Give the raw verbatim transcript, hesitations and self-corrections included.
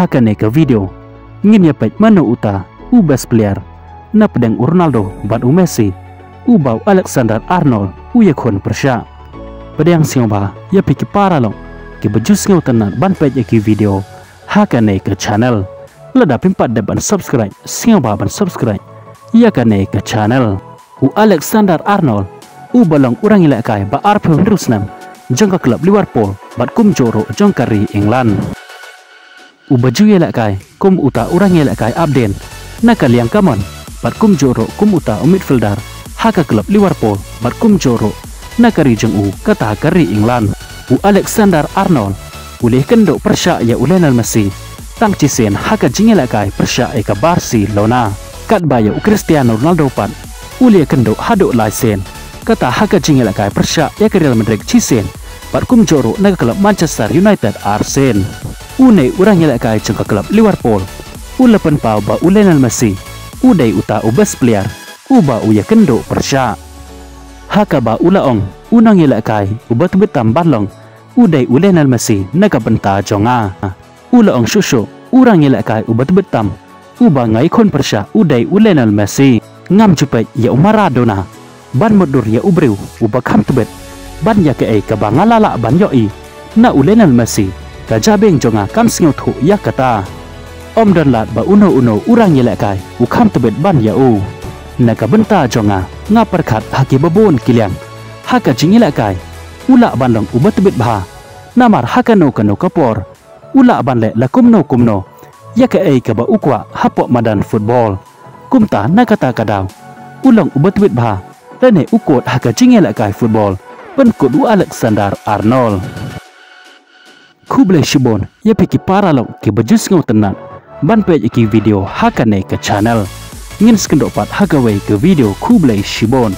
Ha kane ka video ngin ïa peit mano uta u best player na pdeng u Ronaldo bad u Messi, uba u Alexander Arnold u ïakhun pyrshah. Pdiang sngewbha ïa phi ki paralok kiba ju sngewtynnat ban peit ïa ki video ha kane ka channel. Lada phim pat dep ban subscribe, sngewbha ban subscribe ïa kane ka channel. U Alexander Arnold uba long u rangïalehkai ba arphew hynriew snem jong ka club Liverpool bad kumjuh ruh jong ka ri England. Uba ju ïalehkai kum uta u rangïalehkai apdien na ka liang ka mon bad kumjuh ruh kum uta u midfielder ha ka club Liverpool bad kumjuh ruh na ka ri jong u, kata ka ri England. U Alexander Arnold u la ïakynduh pyrshah ïa u Lionel Messi tang shisien ha ka jingïalehkai pyrshah ïa ka Barcelona. Katba ïa u Cristiano Ronaldo pat u la ïakynduh haduh lai sien, kata ha ka jingïalehkai pyrshah ïa ka Real Madrid shisien bad kumjuh ruh na ka club Manchester United arsien. Une u rangïalehkai jong ka club Liverpool u la pynpaw ba u Lionel Messi u dei uta u best player uba u ïakynduh pyrshah. Ha kaba u la ong, u nongïalehkai uba tbit tam ban long u dei u Lionel Messi na ka bynta jong nga. U la ong shuh shuh, u rangïalehkai uba tbit tam uba nga ïakhun pyrshah u dei u Lionel Messi. Ngam ju peit ïa u Maradona ban mutdur ïa u briew uba kham tbit ban ïa kaei kaba nga la lah ban ïohi na u Lionel Messi. Ka jabieng jong nga kam sngewthuh ïa kata. Ym don lad ba uno uno u rangïalehkai u kham tbit ban ïa u. Na ka bynta jong nga, nga pyrkhat ha kiba bun ki liang ha ka jingïalehkai. U lah ban long uba tbit bha, namar ha kano kano ka por u lah ban leh la kumno kumno ïa kaei kaba u kwah hapoh madan football. Kumta na kata ka daw u long uba tbit bha lane u kut ha ka jingïalehkai football pynkut u Alexander Arnold. Khublei shibun ïa phi ki paralok kiba ju sngewtynnat ban peit ïa ki video ha kane ka channel. Ngin sa ïakynduh pat ha kawei ka video, khublei shibun.